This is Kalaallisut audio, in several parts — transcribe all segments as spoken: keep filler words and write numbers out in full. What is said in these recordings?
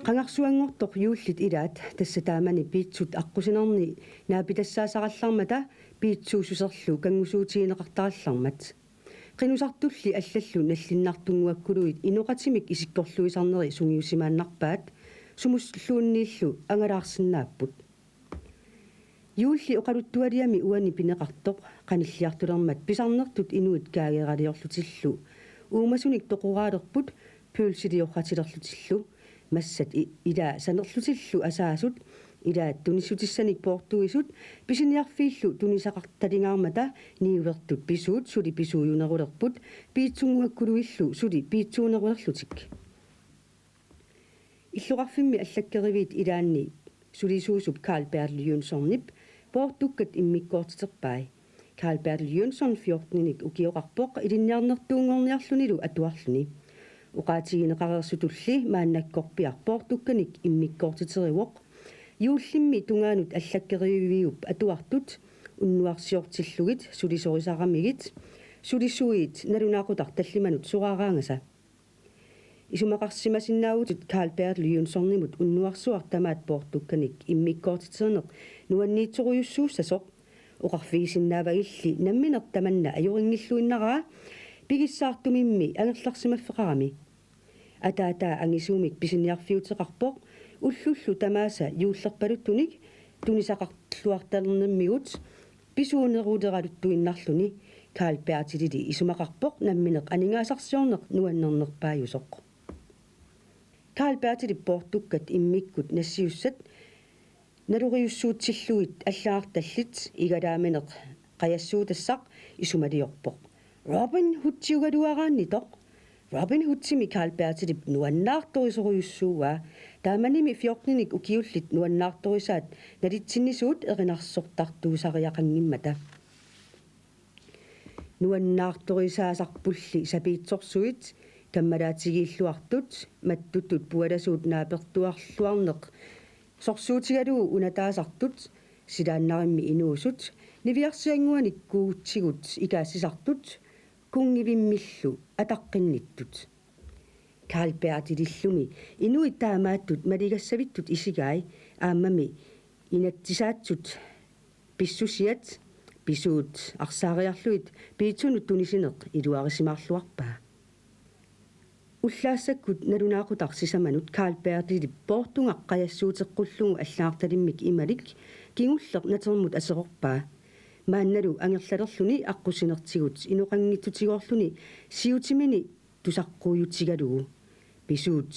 Qangarsuanngortoq juullit ilaat, tassa taamani piitsut aqqusinerni naapitassaasarallarmata piitsuussuserlu kanngusuutigineqartarallarmat. Qinusartulli allallu nallinnartunnguakkuluit inoqatimik isikkorluisarneri sungiusimaannarpaat, sumulluunniillu angalaarsinnaapput. Juulli oqaluttualiami uani pineqartoq qanilliartulermat pisarnertut inuit kaageeraliorlutillu uumasunik toqoraalerput pølsiliorratilerlutillu. Massat i-, ilaa sanerlutillu asaasut, ilaat tunissutissanik poortuisut, pisiniarfiillu tunisaqartalingaarmata niuertut pisuut suli pisuujunerulerput, piitsunnguakkuluillu suli piitsuunerulerlutik. Illoqarfimmi allakkeriviit ilaanni sulisuusup Carl Bertel Jønssonip poortukkat immikkoortiterpai. Carl Bertel Jønsson fjorteninik ukioqarpoq ilinniarnertuunngorniarlunilu atuarluni. Oqaatigineqareersutulli maannakkorpiaq poortukkanik immikkoortiterivoq. Juullimmi tungaanut allakkeriviup atuartut unnuarsiortillugit sulisorisaramigit sulisuit nalunaaqutaq tallimanut soraaraangasa. Isumaqarsimasinnaavutit Carl Bertel Jønssonimut unnuarsuaq tamaat poortukkanik immikkoortiterneq nuanniitsorujussuussasoq. Oqarfigisinnaavagilli nammineq tamanna ajorinngilluinnaraa pigissaartumimmi angerlarsimaffeqarami. Ataataa angisuumik pisiniarfiuteqarpoq ullullu tamaasa juullerpaluttunik tunisaqarluartalernermigut pisuuneruleraluttuinnarluni. Carl Bertelili isumaqarpoq nammineq aningaasarsiorneq nuannernerpaajusoq. Carl Bertelip poortukkat immikkut nassiussat naloriussuutillugit allagartallit igalaamineq qajassuutassaq isumaliorpoq. Robin Hoodiugaluaraannitoq. Robin Hoodimi Carl Bertelip nuannaartorisorujussuuaa. Taamanimi fjortenik ukiullit nuannaartorisaat nalitsinnisuut erinarsortartuusariaqanngimmata. Nuannaartorisaasarpulli sapiitsorsuit, kammalaatigiilluartut, mattutut pualasuut naapertuarluarneq sorsuutigalugu unataasartut, silaannarimmi inuusut, niviarsiannguanik kuutsigut ikaassisartut, kunngivimmillu ataqqinnittut. Carl Bertelillumi inuit taamaattut maligassavittut isigai, aammami inatsisaatsut pissusiat, pisuut arsaariarlugit piitsunut tunisineq iluarisimaarluarpaa. Ullaassakkut nalunaaqutaq sisamanut Carl Bertelip poortugaq qajassuuteqqullugu allagartalimmik imalik kingulleq natermut aserorpaa. Maannalu angerlalerluni aqqusinertigut inoqanngitsutigoorluni siutimini tusaqquujutigalugu. Pisuut: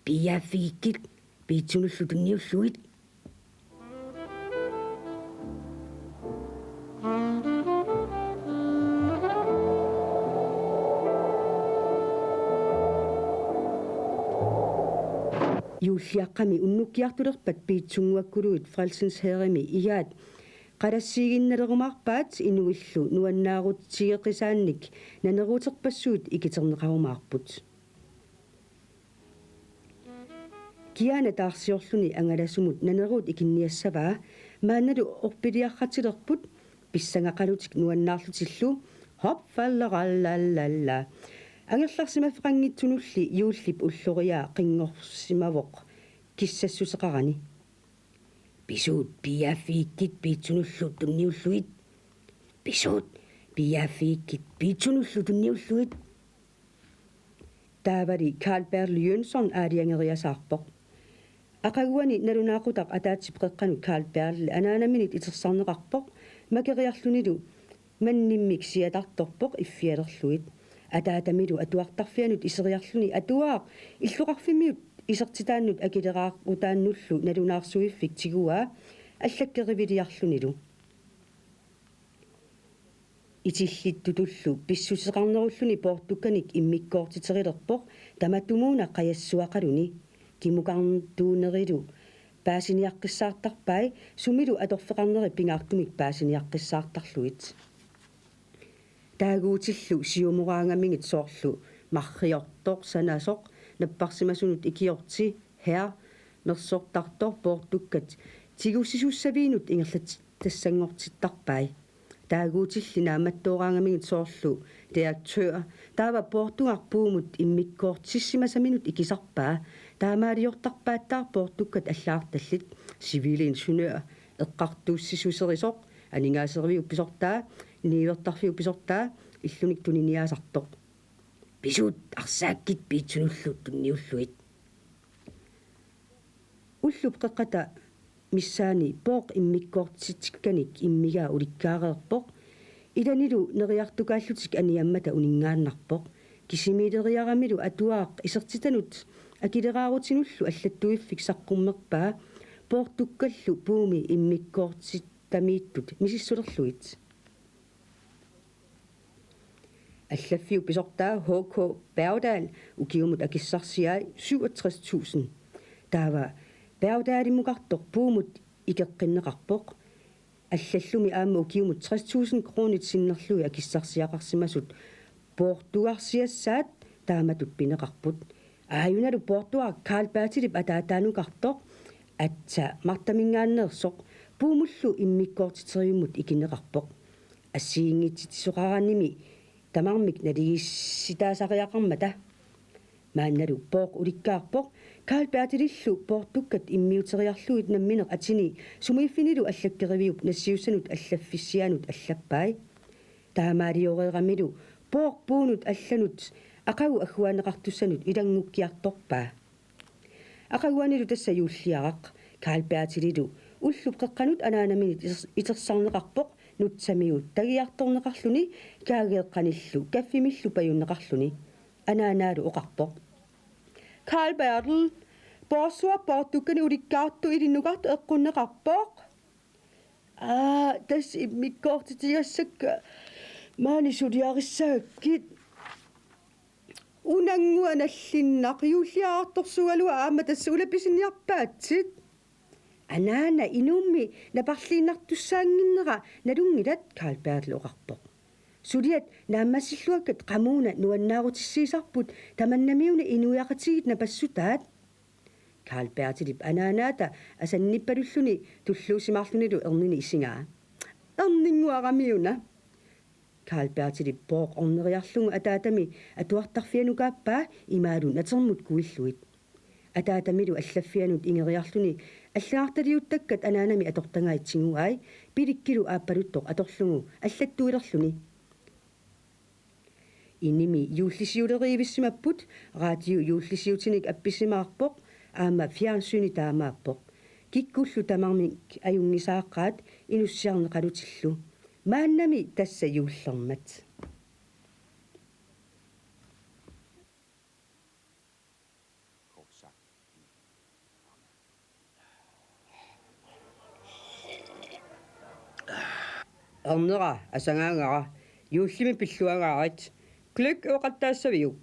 Piiaaffigikkit, piitsunullu tunniullugit. Juulliaqqami unnukkiartulerpat piitsunnguakkuluit Frelsens Hærimi igaat qalassiiginnalerumaarpaat inuillu nuannaarutigeqisaannik naneruuterpassuit ikiterneqarumaarput. Kiana taarsiorluni angalasumut naneruut ikinniassavaa, maannalu orpiliarratilerput pissangaqalutik nuannaarlutillu: Hopfallerallalala. Angerlarsimaffeqanngitsunulli juullip ulloriaa qinngorsimavoq kissassuseqarani. Pisuut, piiaaffigikkit, piitsunullu tunniullugit. Pisuut, piiaaffigikkit, piitsunullu tunniullugit. Taavali Carl Bertel Jønsson aalajangeriasaarpoq. Aqaguani nalunaaqutaq ataatsip qeqqanut Carl Bertel anaanaminit itersarneqarpoq, makeriarlunilu mannimmik siatartorpoq iffialerlugit. Ataatamilu atuartarfianut iseriarluni atuagaq illoqarfimmiut isertitaannut akileraarutaannullu nalunaarsuiffik tiguaa allakkeriviiarlunilu. Itillittutullu pissuseqarnerulluni poortukkanik immikkoortiterilerpoq tamatumuuna qajassuaqaluni. Kimukartuunerilu paasiniaqqissaartarpai, sumilu atorfeqarneri pingaartumik paasiniaqqissaartarlugit. Taaguutillu siumoraangamigit soorlu marriortoq, sanasoq, napparsimasunut ikiorti, herr, mersortartoq, poortukkat tigusisussaviinut ingerlatassanngortittarpai. Taaguutilli naammattooraangamigit soorlu direktør, taava poortugaq puumut immikkoortissimasaminut ikisarpaa, Taamaaliortarpaattaaq poortukkat allagartallit, civil ingeniør, eqqartuussissuserisoq, aningaaseriviup pisortaa, niuertarfiup pisortaa, illunik tuniniaasartoq. Pisuut arsaakkit piitsunullu tunniullugit. Ullup qeqqata missaani Pooq immikkoortitsikkanik immigaa ulikkaareerpoq. Ilanilu neriartukaallutik aniammata uninngaannarpoq. Kisimiileriaramilu atuagaq isertitanut akileraarutinullu allattuiffik saqqummerpaa, poortukkallu puumi immikkoortittamiittut misissulerlugit. Allaffiup pisortaa H K Bergdahl ukiumut akissarsiai syvogtres tusind. Taava Bergdahlimukartoq puumut ikeqqinneqarpoq. Allallumi aamma ukiumut tres tusind kronit sinnerlugit akissarsiaqarsimasut poortugarsiassaat taamatut pineqarput. Aajunalu poortuaq Carl Berthelip ataataanukartoq, atsa Martaminngaanneersoq, puumullu immikkoortiterivimmut ikinneqarpoq. Assigiinngitsutisoqaranimi tamarmik naligiissitaasariaqarmata. Maannalu Pooq ulikkaarpoq, Carl Berthelillu poortukkat immiuteriarlugit nammineq atini sumiiffinilu allakkeriviup nassiussanut allaffissiaanut allappai. Taamaalioreeramilu Pooq puunut allanut aqagu agguaanneqartussanut ilanngukkiartorpaa. Aqaguanilu tassa juulliaraq, Carl Berthelilu ullup qeqqanut anaanaminit iters-, itersarneqarpoq, nutsamigut tagiartorneqarluni kaageeqqanillu kaffimillu pajunneqarluni. Anaanaalu oqarpoq: Carl Berthel, poorsuaq poortukkanik ulikkaartoq ilinnukartoq eqqunneqarpoq. Aa, tassa immikkoortitigassakka maani suliarissagakkit. Unannguaq nallinnaq, juulliarartorsuugaluaq aamma tassa una pisiniarpaatsit. Anaana, inuummi naparliinnartussaannginnera nalunngilat, Carl Berthel oqarpoq. Suliat naammassilluakkat qamuuna nuannaarutissiisarput, tamannamiuna inuiaqatigiit napassutaat. Carl Berthelip anaanaata asannippalulluni tulluusimaarlunilu ernini isigaa. Erninnguaramiuna. Carl Berthelip Pooq orneriarlugu ataatami atuartarfianukaappaa imaalu natermut kuillugit. Ataatamilu allaffianut ingeriarluni allagartaliuttakkat anaanami atortagaat tiguai, pilikkilu aappaluttoq atorlugu allattuilerluni. Inimi juullisiuleriivissimapput, radio juullisiutinik appisimaarpoq, aamma fjernsyni taamaappoq. Kikkullu tamarmik ajunngisaaqaat inussiarneqalutillu. Maannami tassa juullermat. Ernera asagaagara, juullimi pilluagaarit. Gløgg oqattaassaviuk?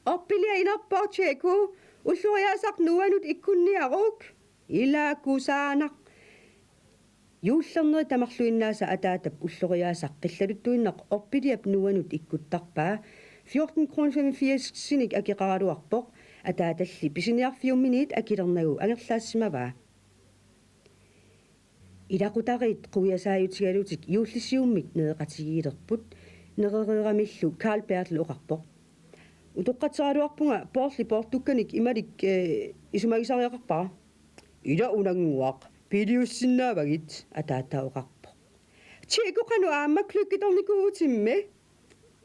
Orpiliaq inerpoq, Checo, ulloriaasaq nuuanut ikkunniaruk. Ilaa kusaanaq. Juullerneri tamarluinnaasa ataatap ulloriaasaq qillaluttuinnaq orpiliap nuuanut ikkuttarpaa. Fjorten kroner femogfirsinik akeqaraluarpoq. Ataatalli pisiniarfiumminiit akilernagu angerlaassimavaa. Ilaqutariit quiasaajutigalutik juullisiummik nereqatigiilerput, nerereeramillu Carl Bertel oqarpoq: Utoqqatseraluarpunga Poorli poortukkanik imalik, eh, isumagisariaqarpara. Ila unannguaq, piliussinnaavagit, ataata oqarpoq. Checo, qanoq aamma gløggitornikuuvutimmi?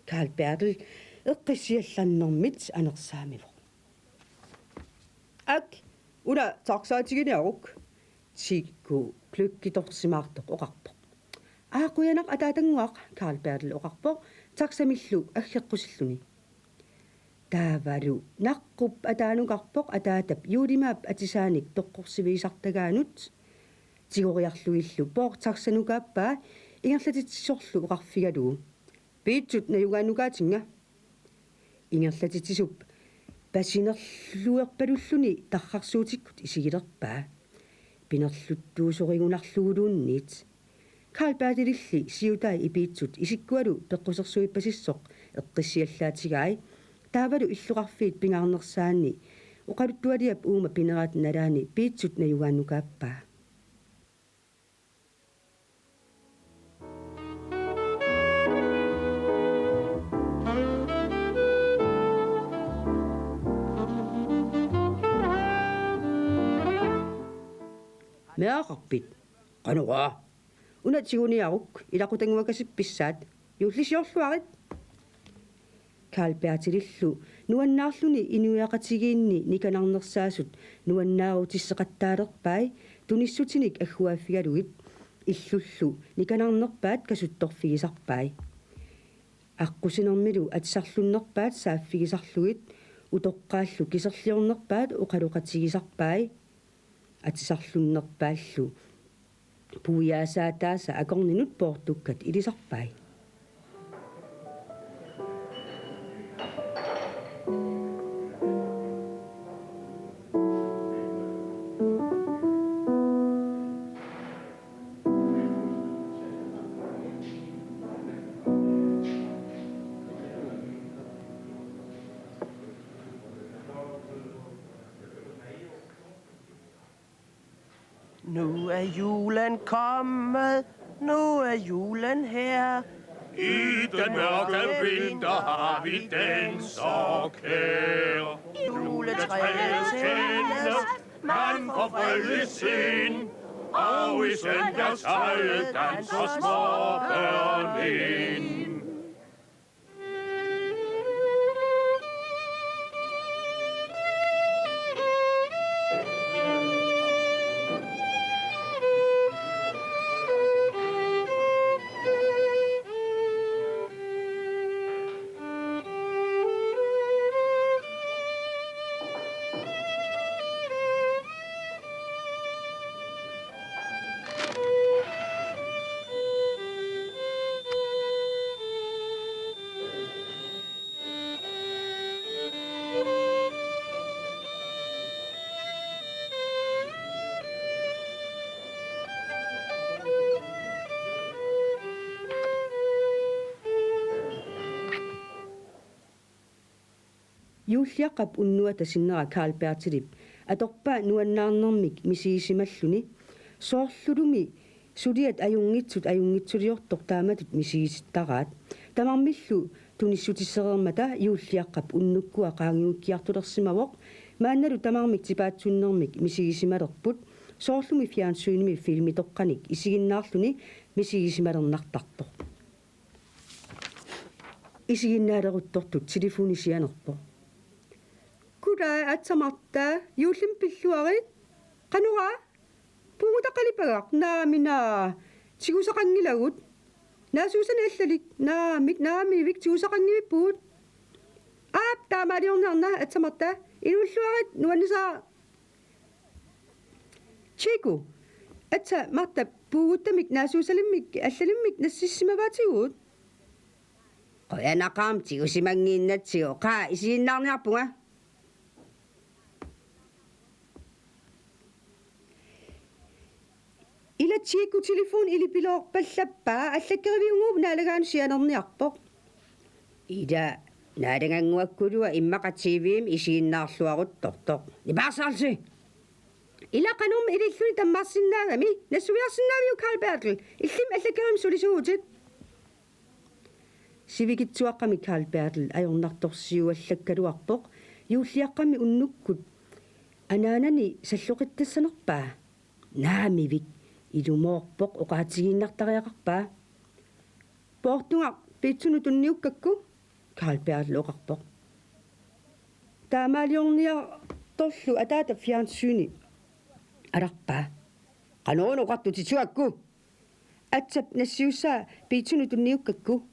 Carl Bertel eqqissiallannermit anersaamivoq. Ak, una taxaatiginiaruk, Checo gløggitorsimaartoq oqarpoq. Aa, qujanaq ataatannguaq, Carl Bertel oqarpoq taxamillu aggeqqusilluni. Taavalu naqqup ataanukarpoq ataatap juullimaap atisaanik toqqorsivigisartagaanut. Tigoriarlugillu Pooq taxanukaappaa ingerlatitsisorlu oqarfigalugu: Piitsut najugaannukaatinnga. Ingerlatitsisup pasinerluerpalulluni tarrarsuutikkut isigilerpaa. Pinerluttuusorigunarluguluunniit. Carl Bertelilli siutai ipiitsut isikkualu peqqusersuippasissoq eqqissiallaatigai. Taavalu illoqarfiit pingaarnersaanni oqaluttualiap uuma pinerata nalaani piitsut najugaannukaappaa. Meeraqarpit? Qanoraa? Una tiguniaruk, ilaqutannguakasippissaat. Juullisiorluarit. Carl Bertelillu nuannaarluni inuiaqatigiinni nikanarnersaasut nuannaarutisseqattaalerpai tunissutinik agguaaffigalugit, illullu nikanarnerpaat kasuttorfigisarpai. Aqqusinermilu atisarlunnerpaat saaffigisarlugit utoqqaallu kiserliornerpaat oqaloqatigisarpai. Atisarlunnerpaallu puiaasaataasa akorninut poortukkat ilisarpai. Nu er julen kommet, nu er julen her. I den mørke vinter har vi den så kær. Juletræet tændes, man får fred i sind, og i søndagstøjet danser små børn ind. Juulliaqqap unnuata sinnera Carl Bertelip atorpaa nuannaarnermik misigisimalluni, soorlulumi suliat ajunngitsut ajunngitsuliortoq taamatut misigitittaraat. Tamarmillu tunissutissereermata Juulliaqqap unnukkua qaangiukkiartulersimavoq, maannalu tamarmik tipaatsunnermik misigisimalerput, soorlumi fjernsynimi filmitoqqanik isiginnaarluni misigisimalernartartoq. Isiginnaaleruttortut telefoni sianerpoq. Goddag, aatsaat Marta, juullimi pilluarit. Qanoraa? Puuguta qalipagaq? Naamik, naa. Tigusaqanngilagut. Naasuusani allalik? Naamik, naamivik, tigusaqanngivippugut. Aap, taamaaliorniarna, aatsaat Marta. Inuulluarit, nuannisara. Chico, aatsaat Marta puuguttamik naasuusalimmik allalimmik nassissimavaatigut? Qujanaqaaq tigusimannginnatsigu, qaa isiginnaarniarpunga. Ila Chico telefoni ilipiloorpallappaa, allakkeriviunnguup naalagaanut sianerniarpoq. Ila naalagannguakkulua immaqa T V-mi isiginnaarluaruttortoq. Nipaarsaarlusi. Ila qanormi ililluni tammarsinnaagami, nassuiarsinnaaviuk Carl Bertel, illimmi allakkerivimmi sulisuuvutit? Sivikitsuaqqamik Carl Bertel ajornartorsiuallakkaluarpoq, Juulliaqqami unnukkut anaanani salloqittassanerpaa. Naamivik, ilumoorpoq, oqaatigiinnartariaqarpaa. Poortugaq piitsunut tunniukkakku, Carl Bertel oqarpoq. Taamaaliorniartorlu ataata fjernsyni alarpaa. Qanoruna oqartutit sukkakkut? Aatsaat nassiussaa piitsunut tunniukkakku.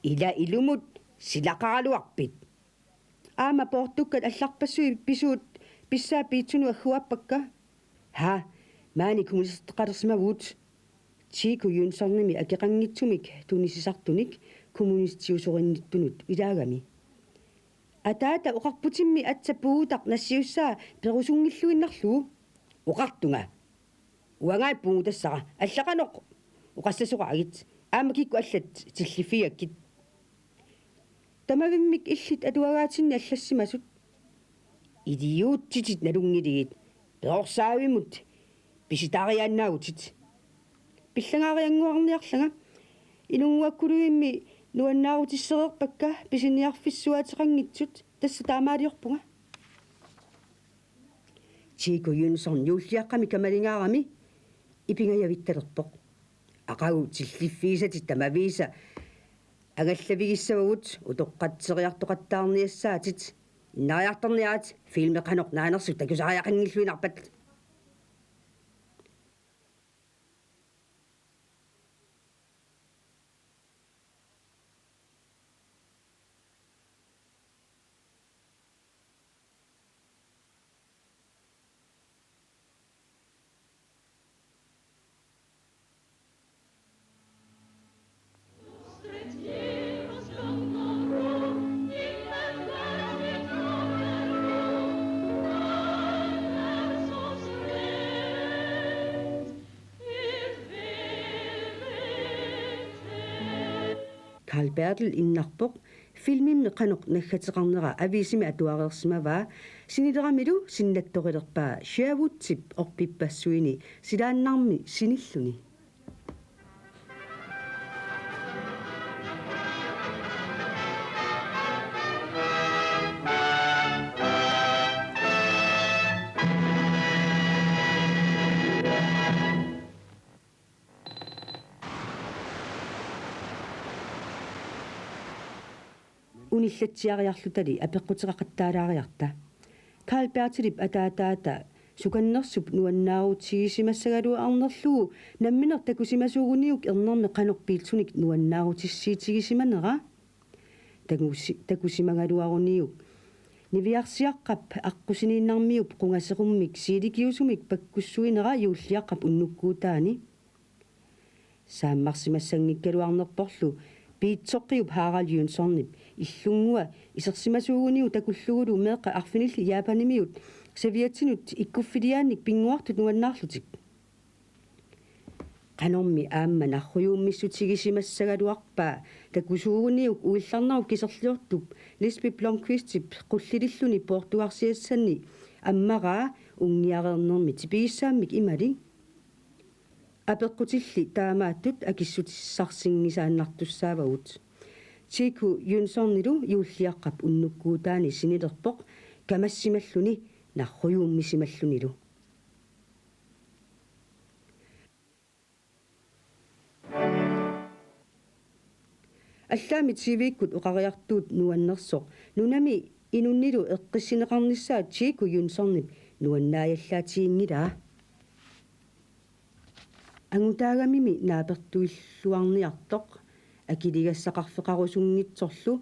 Ila ilumut silaqaraluarpit? Aamma poortukkat allarpassuit pisuut pissaat piitsunut agguaappakka. Haa, maani kommunisteqalersimavugut. Chico Jønssonimi akeqanngitsumik tunisisartunik kommunistiusorinnittunut ilaagami. Ataata oqarputimmi aatsaat puugutaq nassiussaa perusunngilluinnarlugu. Oqartunga. Uangaana puugutassara, alla qanoq oqassasoqaragit, aamma kikkut allat tilliffigakkit. Tamavimmik illit atuagaatinni allassimasut. Idiootitit nalunngiligit, perorsaavimut pisitariaannaavutit. Pillangaariannguarniarlanga, inunnguakkuluimmi nuannaarutissereerpakka pisiniarfissuaateqanngitsut, tassa taamaaliorpunga. Chico Jønsson juulliaqqami kamalingaarami ipingajavittalerpoq. Aqagu tilliffigisatit tamaviisa angallavigissavagut utoqqatseriartoqattaarniassaatit. Innariartorniarit, filmi qanoq naanersut takusariaqanngilluinnarpat. Carl Bertel innarpoq filmimmi qanoq naggateqarnera aviisimi atuareersimavaa, sinileramilu sinnattorilerpaa Sherwoodip orpippassuini silaannarmi sinilluni. Unillatsiariarlutali apeqquteqaqattaalaariarta. Carl Bertelip ataataata sukannersup nuannaarutigisimassagaluarnerlugu nammineq takusimasuuguniuk ernermi qanoq piitsunik nuannaarutissiitigisimanera. Takusi-, takusimagaluaruniuk niviarsiaqqap aqqusiniinnarmiup qungaserummik siilikiusumik pakkussuinera juulliaqqap unnukkuutaani. Saammarsimassanngikkaluarnerporlu piitsoqqiup Harald Jønssonip illunnguaq isersimasuuguniuk takullugulu meeqqat arfinillit Japanimiut serviettinut ikkuffiliaannik pinnguartut nuannaarlutik. Qanormi aamma narrujuummissutigisimassagaluarpaa takusuuguniuk uillarnerup kiserliortup Lisbeth Blomqvistip qullililluni poortugarsiassanni ammaraa unngiareernermi tipigissaammik imalik. Apeqqutilli taamaattut akissutissarsinngisaannartussaavagut. Chico Jønssonilu juulliaqqap unnukkuutaani sinilerpoq kamassimalluni narrujuummisimallunilu. Allaammi T V-kkut oqariartuut nuannersoq nunami inunnilu eqqissineqarnissaa Chico Jønssonip nuannaajallaatiginngilaa. Angutaagamimi naapertuilluarniartoq akiligassaqarfeqarusunngitsorlu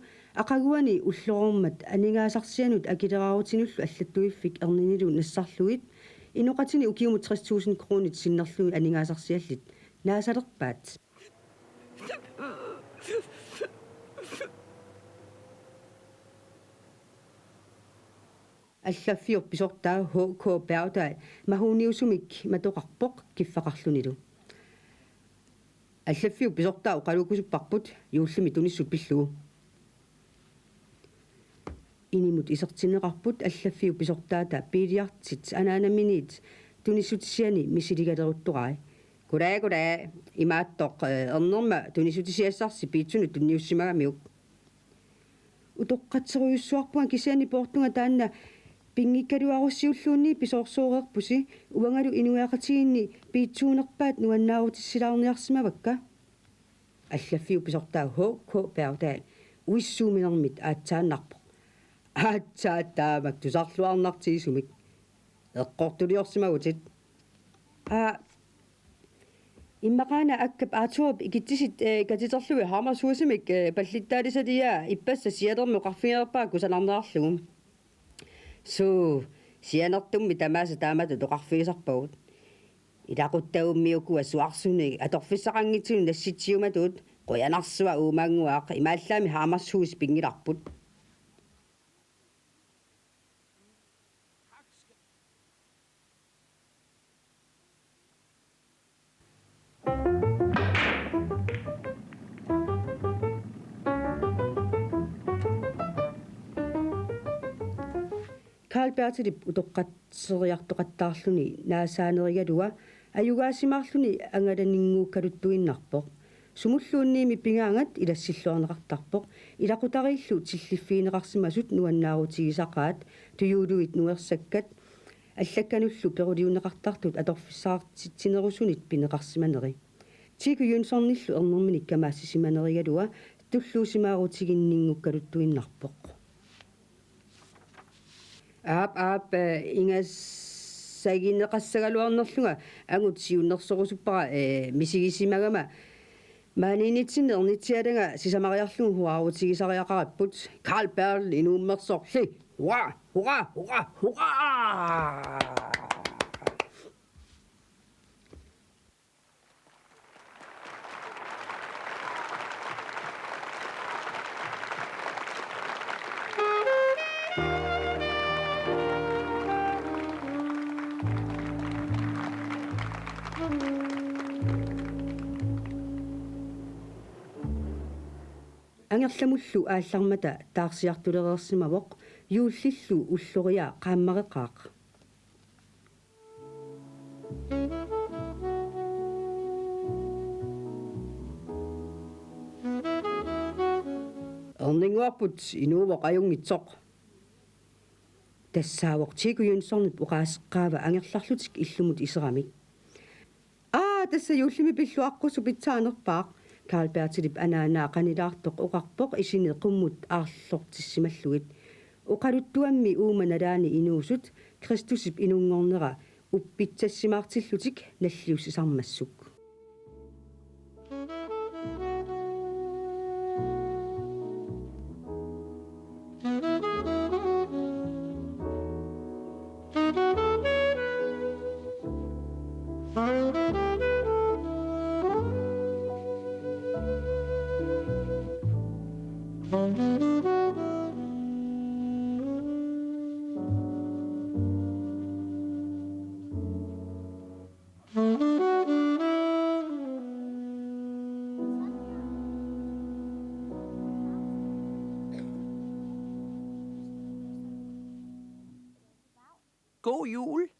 aqaguani ullorsiormat aningaasarsianut akileraarutinullu allattuiffik erninilu nassarlugit inoqatini ukiumut tres tusind kronit sinnerlugit aningaasarsiallit naasalerpaat. Allaffiup pisortaa H K Bergdahl mahuniusumik matoqarpoq kiffaqarlunilu. Allaffiup pisortaa oqaluukkusupparput juullimi tunissut pillugu. Inimut isertinneqarput Allaffiup pisortaata biiliartit anaanaminiit tunissutisiani misiligaleruttorai. Goddag, goddag. Imaattoq, eh, ernerma tunissutisiassarsi piitsunut tunniussimagamiuk. Utoqqatserujussuarpunga kisianni poortunga taanna pinngikkaluarussiulluunniit pisoorsooreerpusi, uangalu inuiaqatigiinni piitsuunerpaat nuannaarutissilaarniarsimavakka. Allaffiup pisortaa H K Bergdahl uissuuminermit aatsaannarpoq. Aatsaat taamak tusarluarnartigisumik. Eqqortuliorsimagutit. Aa, immaqaana akkap Arthurip ikitsisit, eh, katiterlugit Hammershusimi, eh, pallittaalisaliaa ippassaq sianermi oqarfigereerpaa kusanarnerarlugu. Suu, sianertummi tamaasa taamatut oqarfigisarpagut. Ilaquttagummi ukua suarsunik atorfissaqanngitsunut nassitsiumatuut, qujanarsuaq uumaannguaq, imaallaammi Hammershus pinngilarput. Carl Bertelip utoqqatseriartoqattaarluni naasaanerigalugu ajugaasimaarluni angalaninnguukkaluttuinnarpoq. Sumulluunniimmi pigaangat ilassilluarneqartarpoq. Ilaqutariillu tilliffigineqarsimasut nuannaarutigisaqaat, tujuuluit nuersakkat, allakkanullu peruliunneqartartut atorfissaqartitsinerusunit pineqarsimaneri. Tiku Jønssonillu ernerminik kamaassisimanerigalugu tulluusimaarutiginninngukkaluttuinnarpoq. Aap, aap, eh, ingassagineqassagaluarnerlunga angut siunnersorusuppara, eh, misigisimagama. Maaniinnitsinni ernitsialanga sisamariarlugu hurraarutigisariaqaripput. Carl Bertel inuummersorli. Hurra, hurra, hurra, hurra! Angerlamullu aallarmata taarsiartulereersimavoq, juullillu ulloriaq qaammareqaaq. Erninnguarput inuuvoq ajunngitsoq. Tassaavoq Tiku Jønssonip oqaaseqqaava angerlarlutik illumut iseramik. Aa, tassa juullimi pilluaqqussup pitsaanerpaaq, Carl Bertelip anaanaa qanilaartoq oqarpoq isini qummut aarlortissimallugit. Oqaluttuammi uuma nalaani inuusut Kristusip inunngornera uppitsassimaartillutik nalliussisarmassuk. God jul.